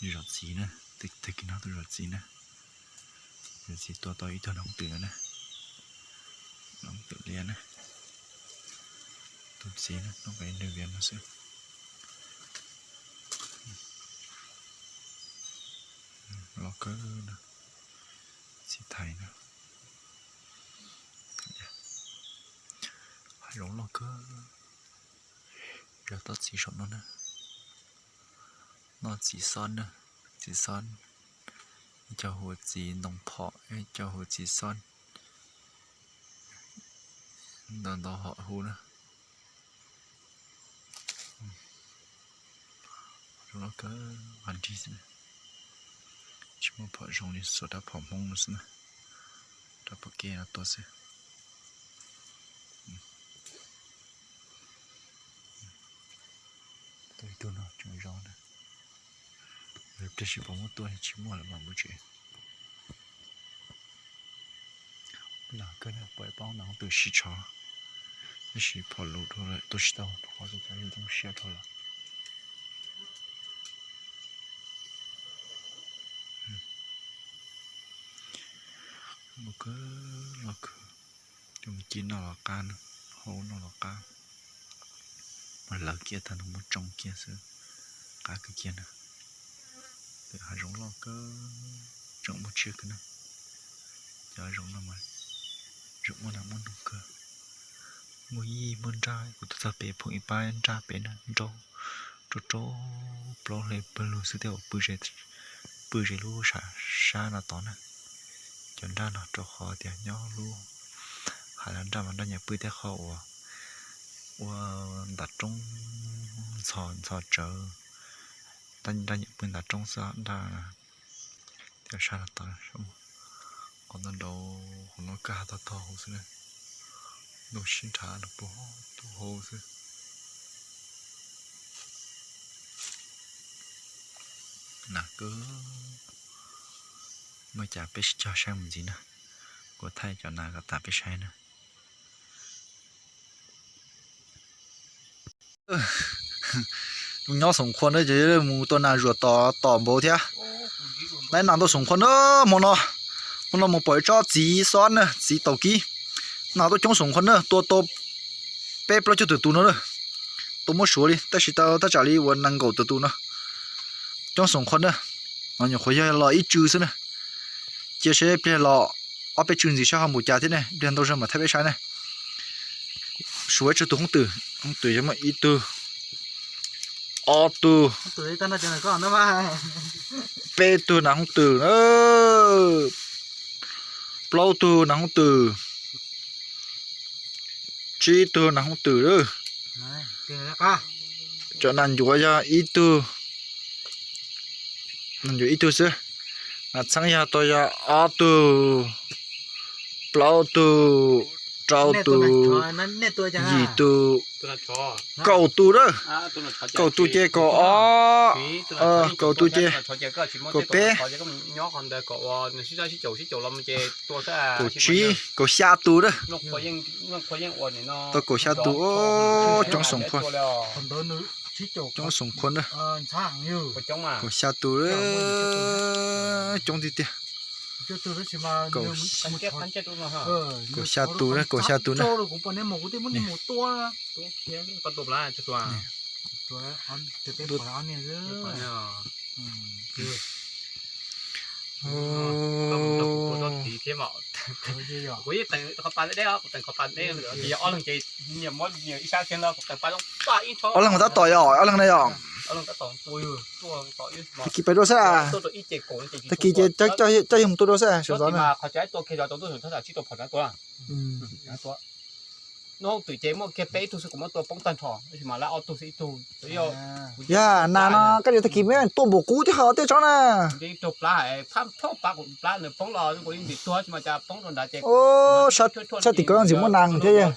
Zov txiv na, tag kis no tuaj zov txiv na. Zov txiv tua tau ib tug noov twm na, noov twm liab na. Tus txiv no, nws vias no xwb. Loj kawg na, txiv thaiv na. Hav zoov loj kawg. Zov tau txiv saum no na. Noj txiv xob na, txiv xob, ib co hu txiv ntoo phom, ib co hu txiv xob, ntau ntau hom hu na. Zoo loj kawg, nqag nrig xwb. Tsis muaj phom zoo li xuas rab phom Hmoob no xwb na, rab phom keb no tua xwb. Tus no tseem zov na, tab sis puas muab tua tsis muaj lawm mas npaj tsev. Lam kawg na, pom ib pob noov twm sib tshov, tab sis phom lus dhau lawm, tua tsis tau, rau qhov cov yeej zoo siab dhau lawm. Loj kawg, loj kawg. Cov mus ci noj los qab, hau noj los qab. Mas lawv kiag tag no muab tsoo kiag xwb, qab kawg kiag na. Hav zoov loj kawg, tseem muaj tsiaj kawg na. Cov hav zoov no mas tseem muaj nas muaj noog kawg. Muaj yij muaj nraj, kuv tuaj txog pem phoom ib pab nraj pem na, nrau rau rau plaub hle pawg lug xwb thiab uas pw ze lub sab no tod na. Cov nraj no rau qhov tias nyob lub hav zoov nraj mas nraj nyiam pw tej qhov uas ua ntav roob ntxhov ntxhov tsawv, nraj nyiam pw ntav roob xwb nraj. Thiab sab no tod, qhov ntawd nrau, qhov no kaj tog tog hauv xwb na, ntuj sib nrhav los puag hauv xwb. Nas kawg, muaj cas peb sib cog saib mus ntxiv na, kuv thaij cov nas kom tas peb saib na. Nyob Xoom Khuam na ces mus tua nas zuam tom tom npaum thiab. Nai nas tuaj Xoom Khuam na, hmo no, hmo no mus pom ib tsob txiv xob na, txiv taus kib. Nas tuaj coob Xoom Khuam na, tua tau peb plaub caug tawm tus no na. Tua muab suav li, tab sis tau thaj tsam li uas nees nkaum tawm tus no. Coob Xoom Khuam na, no nyuam qhuav yog los ib tsw xwb na. Cia seb pliag los ob peb tsw ntxiv saib ho npaum cas thiab ne, pliag ntau zog mam thaij peb saib na. Suav tsawg tus hoob twm, hoob twm yog muaj ib tug, ob tug, peb tug nas hoob twm, plaub tug nas hoob twm, tsib tug nas hoob twm. Cov nas ncuav yog ib tug, nas ncuav ib tug xwb. Nas txheeb yog tau yog ob tug, plaub tug, rau tus, yim tus, kaum tus na. Kaum tus ces kaum ob, kaum tus ces kaum peb, kaum tsib, kaum xya tus na. Tau kaum xya tus, coob Xoom Khuam, coob Xoom Khuam na. Kaum xya tus, coob tiag tiag. Kaum xya tus, kaum xya tus na. Ob leeg mus tab tom yom, ob leeg na yom. Tag kis pais dua xwb. Tag kis ces coj yawg mus tua dua xwb sawv ntxov na. Yog nas no koj tus tag kis muab tuaj npaum qub thiab ho tej tsob na. Sab tim ko ntxim muaj nas thiab.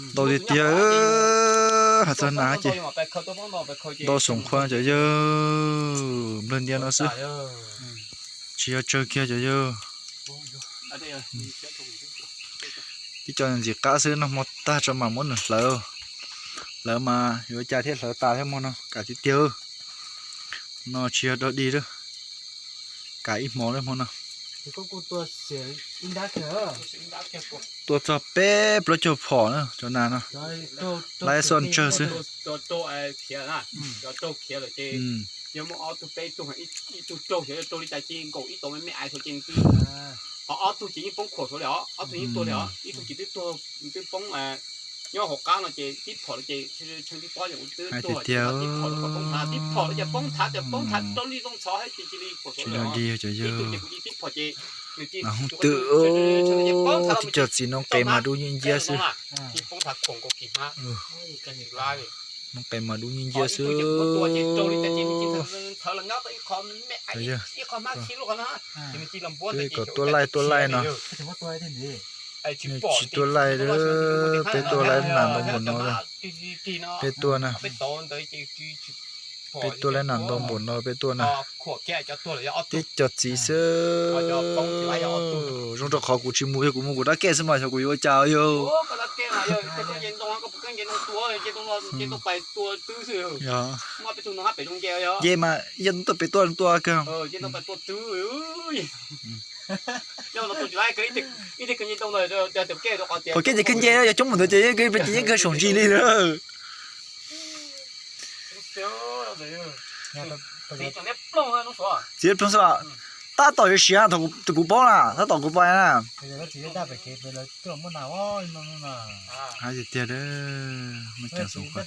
Ntau tiag tiag, hais txog nas ces ntau Xoom Khuam cov yawg, nplawg ntias no xwb, tsis yog tsawg kiag cov yawg. Tib co ntxim qab xwb, noj hmo tag tso mam muab nws hlawv. Hlawv mas yuav cas thiaj hlawv tas thiab hmo no, kam tiag tiag. No tsis yog dog dig lawm, kam ib hmo lawm hmo no. Tua txog peb plaub caug phom na cov nas no, laib xoj ntsawg xwb. Yog muaj ob tug peb tug, ib tug raug xyov raug li cas ces nkaum ib tau me me ais xyov ces twb, ho ob tug ces yeej poob khuam xyov li os, ob tug yeej tuag li os, ib tug ces twb tuag, twb poob nyob hauv qab no ces tib phom ces tshee tib pob ces twb tuag, tib phom poob thav, tib phom ces poob thav, ces poob thav rau li zoo ntxhov thiab ces cia li khuam xyov li os. Ib tug ces kuv cia tib phom ces nws cia, twb, tib co txiv noob qes mas dub nyiab nciab xwb. Poob thav khuam nkaus kis hmab. Noob qes mas dub nyiab nciab xwb. Ib qho hmab khi lub qhov no, ces nws cia li npuab ntawd ces kom tuaj laij tuaj laij no. Nws tsis tuaj laij, peb tuaj laij nas ntau npaum no. Peb tuaj na, peb tuaj laij nas ntau npaum no peb tuaj na. Tib co txiv xwb. Zoo rau qhov kuv tsis mus, yog kuv mus kuv rab kej xwb mas xyov kuv yuav ua cas yog. Nce mas yog tuaj pem tuaj tuaj kawg. Qhov kej ces kawg nce, yog coob mus ntawd ces yeej kawg soom ntsis li lawm. Txiv ploog xwb os. Tab tom yuav siav thaum kuv paub na, tab tom kuv pais na. Hais tiag tiag, muaj ceem xoo khuav.